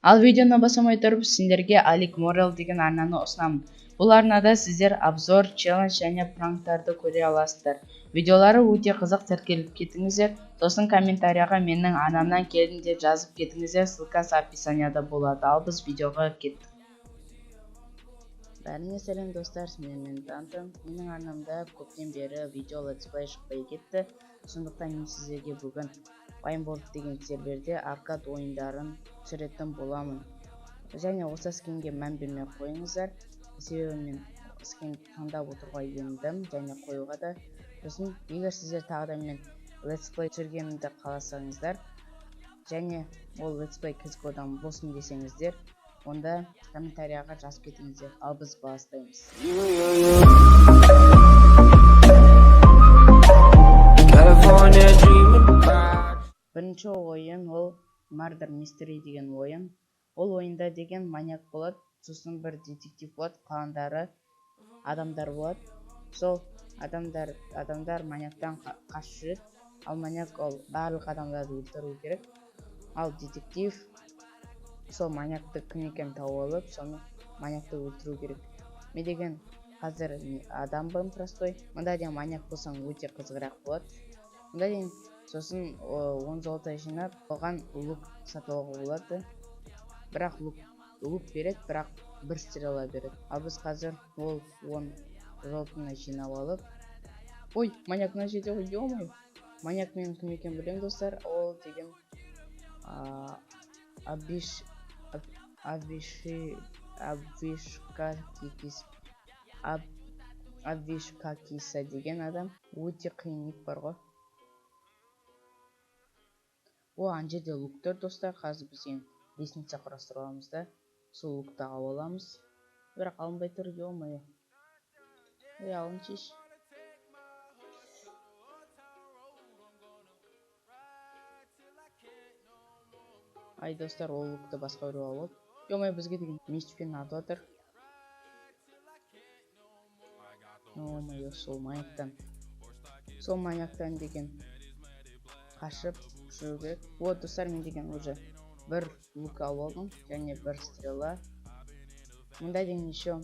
Ал видеоны бастамай тұрып, сендерге Алик Морел деген арнаны ұсынамын. Бұл арнада сіздер обзор, челлендж және пранктарды көре аласыздар. Видеолары өте қызық, тіркеліп кетіңіздер. Сосын комментарияға менің арнамнан келдім деп жазып кетіңіздер, ссылкасы описанияда болады. Ал біз видеоға кеттік. Бәріне сәлем, достар, сіздермен Дантон. Менің арнамда көптен бері видео летсплей шықпай кетті. Сондықтан мен сіздерге бүгін Вайнборг деген серверде аркад ойындарын түсіретін боламын. Және осы скинге мән бермей қойыңыздар, себебі мен скин таңдап отыруға ендім және қоюға да. Сосын егер сіздер тағы да мен летсплей түсіргенімді қаласаңыздар және ол летсплей CSGO-дан болсын десеңіздер, онда комментарияға жазып кетіңіздер. Ал біз бастаймыз. California dreaming about Бірінші ойын ол Murder Mystery деген ойын. Ол ойында деген маньяк болады, сосын бір детектив болады, қалғандары адамдар болады. Сол адамдар маньяктан қашып жүреді. Ал маньяк ол барлық адамдарды өлтіру керек. Ал детектив сол маньякты кім екенін тауып алып, соны маньякты өлтіру керек. Мен деген қазір адамбын простой. Мында деген маньяк болсаң, өте қызығырақ болады. Мында деген сосын 10 золото жинап, оған лук сатып алуға болады. Бірақ лук береді, бірақ бір стрела береді. Ал біз қазір ол 10 золотоны жинап алып. Ой, маньяк мына жерде ғой, ё-моё. Маньяк менің кім екенін білемін, достар. Ол деген Абиш Абиши Абишка Кикис Аб Абишка Киса деген адам. Өте қиын ник бар ғой. О, ана жерде лук тұр, достар. Қазір біз енді лестница құрастырып аламыз да, сол лукты алып аламыз. Бірақ алынбай тұр, ё-моё. Ей, алыншы. Ай, достар, ол лукты басқа біреу алып алды. Ё-моё, бізге деген мечпен атып жатыр. Ё-моё, сол маньяктан. Сол маньяктан деген қашып жүру керек. Вот, достар, мен деген уже бір лук алып алдым және бір стрела. Мында деген еще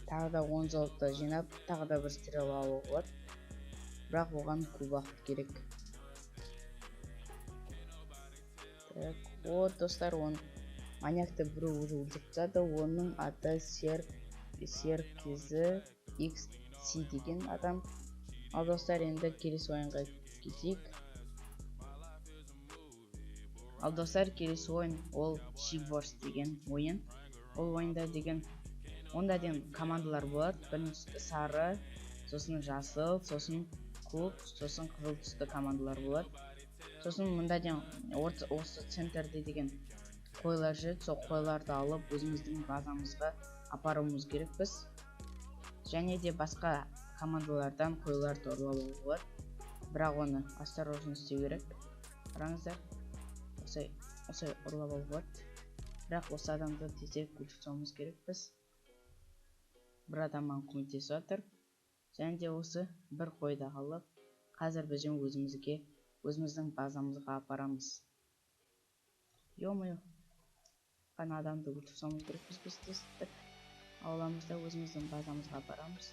тағы да 10 золото жинап, тағы да бір стрела алуға болады. Бірақ оған көп уақыт керек. Так, вот, достар, он маньякты біреу уже өлтіріп тастады. Оның аты Серкізі XC деген адам. Ал, достар, енді келесі ойынға кетейік. Ал, достар, келесі ойын ол Shivers деген ойын. Ол ойында деген онда деген командалар болады. Бірінші сары, сосын жасыл, сосын көк, сосын қызыл түсті командалар болады. Сосын мында деген осы центрде деген қойлар жүреді. Сол қойларды алып өзіміздің базамызға апаруымыз керекпіз. Және де басқа командалардан қойларды ұрлап алуға болады. Бірақ оны осторожно істеу керек. Қараңыздар, осылай ұрлап алуға болады. Бірақ осы адамды тезірек өлтіріп тастауымыз керекпіз. Бір адам маған көмектесіп жатыр. Және де осы бір қойды алып, қазір біз өзіміздің базамызға апарамыз. Ё-моё, қана адамды өлтіріп тастауымыз керекпіз біз тез. Аламыз да өзіміздің базамызға апарамыз.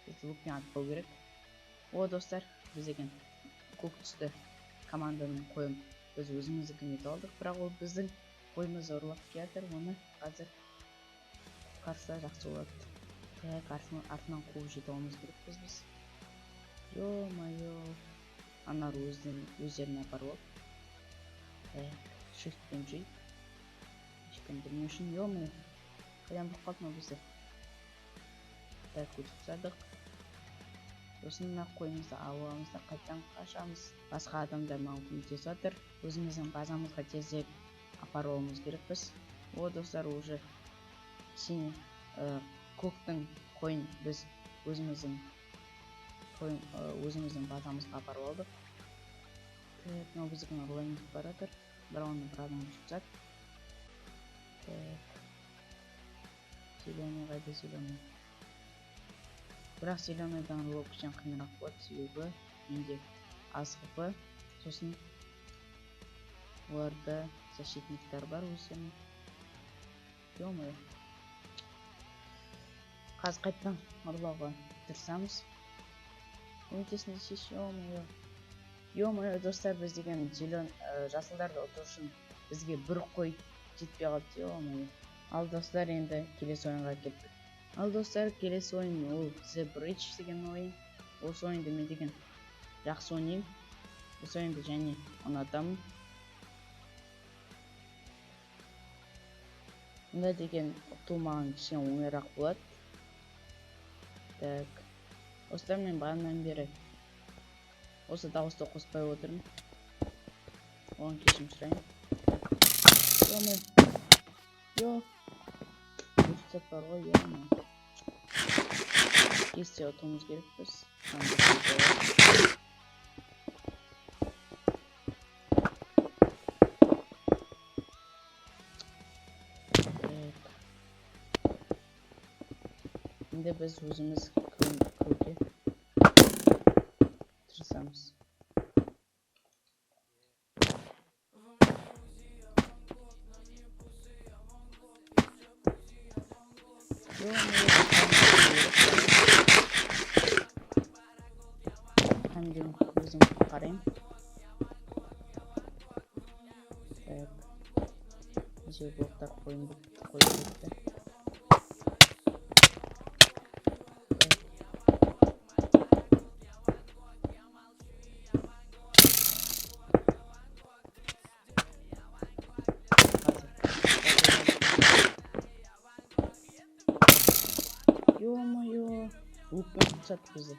Бізді лукпен атпау керек. О, достар, біз деген көк түсті команданың қойын біз өзіміздікін етіп алдық, бірақ ол біздің қойымызды ұрлап келатыр. Оны қазір құтқарса жақсы болады. Так, артынан қуып жете алуымыз керекпіз біз. Ё-моё, аналар өздеріне апарып алды. Так, shift-пен жүрейік. Ешкім білмеу үшін. Ё-моё, қайдан біліп қалды мынау бізді? Так, өлтіріп тастадық. Сосын мына қойымызды алып аламыз да қайтадан қашамыз. Басқа адамдар маған көмектесіп жатыр. Өзіміздің базамызға тезірек апарып алуымыз керекпіз. О, достар, уже синий, көктің қойын біз өзіміздің базамызға апарып алдық. Так, мынау біздікін ұрлайын деп бара жатыр. Бірақ оны бір адам өлтіріп тастады. Так, зеленый қайда, зеленый? Бірақ зеленыйдан ұрлау кішкене қиынырақ болады, себебі менде аз хп, сосын оларда Защитниктар бар өздерінің. Ё-моё. Қазір қайтадан ұрлауға тырысамыз. Көмектесіңдерші, ё-моё. Ё-моё, достар, біз деген зелен, жасылдарды ұту үшін бізге бір қой жетпей қалды, ё-моё. Ал достар, енді келесі ойынға кеттік. Ал достар, келесі ойын ол The Bridge деген ойын. Осы ойынды мен деген жақсы ойнаймын. Осы ойынды және ұнатамын. Мұнда деген ұту маған кішкене оңайырақ болады. Так. Достар, мен бағанадан бері осы дауысты қоспай отырмын. Оған кешірім сұраймын. Ё-моё. Ё. Рұқсат бар ғой, ё-моё. Кесте ұтуымыз керекпіз. Енді біз өзіміз кіруге тырысамыз. Кәдімгідей өзім қараймын. Так. Неше блоктар қойып кетті. Ё-моё, луппен ұқсатты бізді.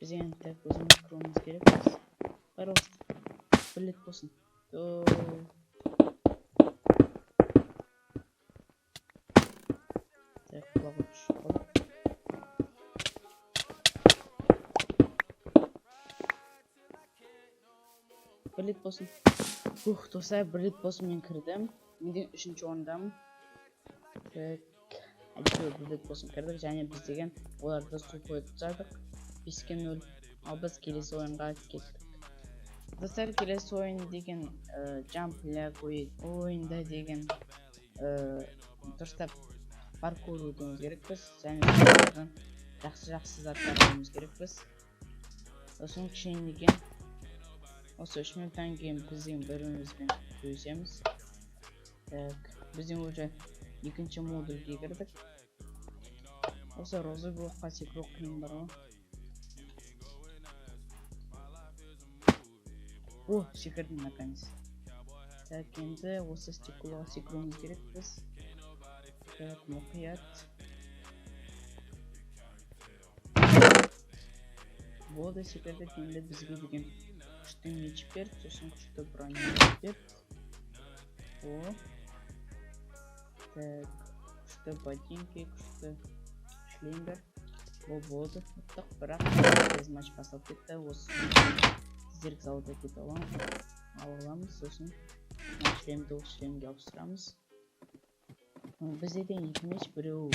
Біз енді так өзіміз кіруіміз керекпіз. Пожалуйста, бір рет болсын. Так, құлағы түсіп қалды. Бір рет болсын. Ух, достар, бір рет болсын мен кірдім. Мен де үшінші орындамын. Так, әйтеуір бір рет болсын кірдік. Және біз деген оларды су қойып тастадық. 5-0. Ал біз келесі ойынға кеттік. Достар, келесі ойын деген, Jump Lag ойында деген, дұрыстап паркур өтуіміз керекпіз. Және жақсы-жақсы заттар алуымыз керекпіз. Сосын кішкене деген осы 3 минуттан кейін біздің бір-бірімізбен төбелесеміз. Так, біздің уже екінші модульге кірдік. Осы розовый блокқа секіру қиын бар ғой. О, секірдім наконец. Так, енді осы стеклоға секіруіміз керекпіз. Так, мұқият. Болды, секірдік. Енді бізге деген күшті меч берді, сосын күшті броня берді. О. Так, күшті ботинки, күшті шлем бер. О, болды, ұттық, бірақ тез матч басталып кетті. Осы тезірек зауытқа кете аламыз, сосын шлемді осы шлемге ауыстырамыз. Бізде де екі меч, біреуі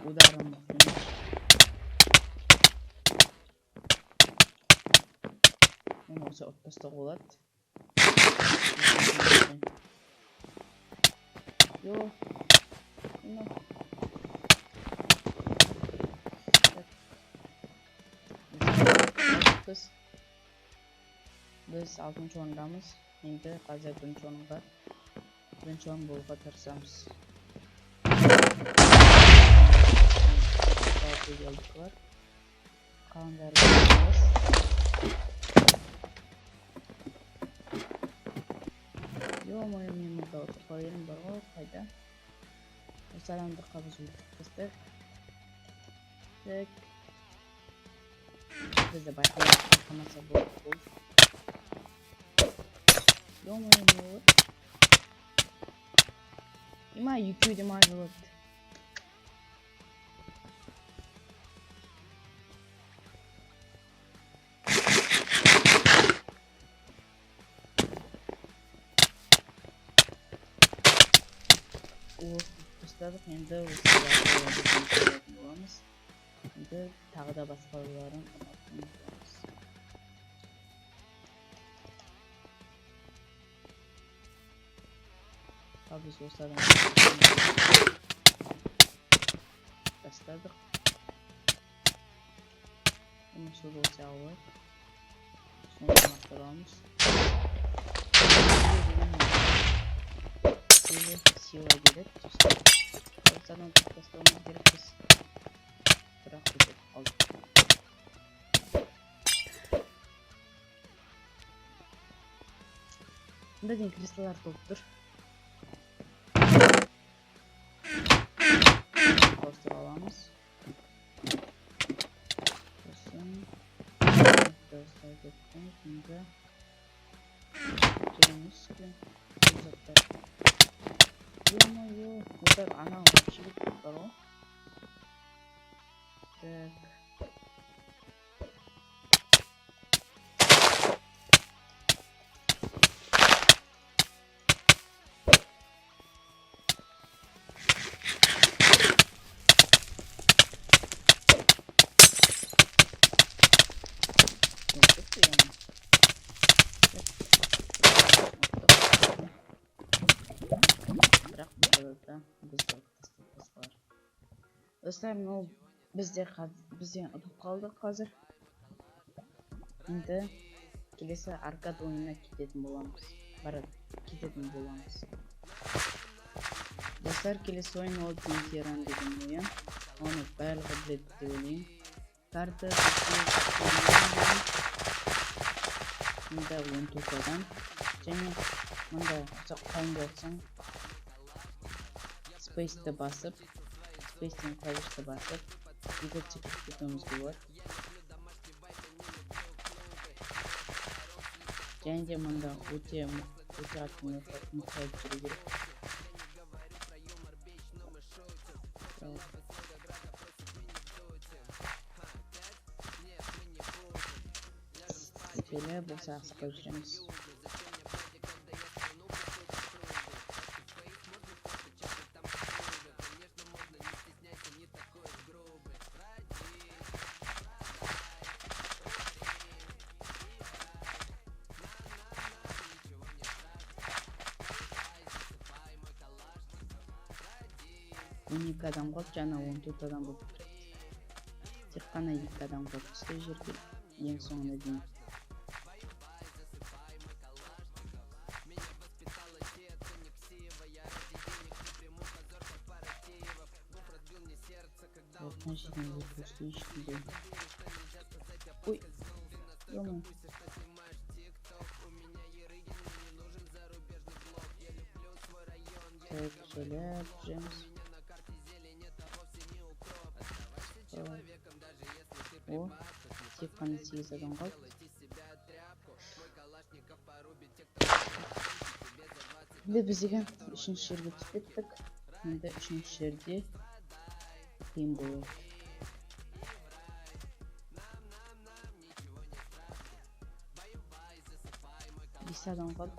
удары мықты меч. Оны осы ұтып тастауға болады. Йо. Ну. Біз алтыншы орындамыз. Енді қазір бірінші орын болуға тырысамыз. Қалғандары. Ё-моё, мен мұнда отырып қалып едім бар ғой, қайда? Осы адамды біз өлтіріп тастайық. Так. Бізді байқамаса болды. Ё-моё, не болады? Има, екеуі де маған болады. О, достар, Тастадық. Енді осыларды боламыз. Енді тағы да басқаларын ұнататын боламыз. Ал біз осы адамды тастадық. Бұны суды өте алайық. Соны аламыз. Сила, сила береді. Сосын осы адамды тастауымыз керекпіз. Бірақ кетіп қалдық. Мында деген кристаллар толып тұр. Ауыстырып аламыз. Сосын енді жүреміз. Заттар. Ё-моё, достар, анау жігіт бар ғой. Так. Кетті яғни. Бірақ бұл да бізді тастап басқалар. Достар, мынау бізде бізден ұтып қалдық қазір. Енді келесі аркад ойынына кететін боламыз. Барады, кететін боламыз. Достар, келесі ойын ол Динки Ран деген ойын. Оны барлығы біледі деп ойлаймын. Карта мында 14 адам. Және мында ұзақ қайын болсаң, Space'ті басып, Space'тен клавишті басып, екі секіріп кетуімізге болады. Және де мында өте өте қатты мұқият жүру керек. Так. Желі болса асықпай жүреміз. 12 адам қалды, жаңа 14 адам болып кетті. Тек қана 2 адам қалды түсті жерге ең соңына дейін. Мына жерден өтіп ешкімде. Ой, ё-моё. Так, жайлап жүреміз. О, тек қана 8 адам қалды. Енді біз деген үшінші жерге түсіп кеттік. Енді үшінші жерде қиын болады. 5 адам қалды.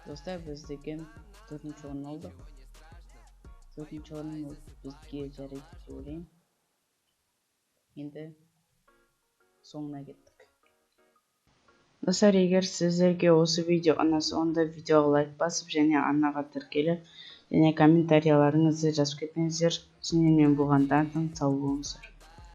Достар, біз деген төртінші орын алдық. Төртінші орын ол бізге жарайды деп ойлаймын. Енді соңына кеттік. Достар, егер сіздерге осы видео ұнаса, онда видеоға лайк басып және арнаға тіркеліп, және комментарияларыңызды жазып кетіңіздер. Сіздермен болған Дантон, сау болыңыздар.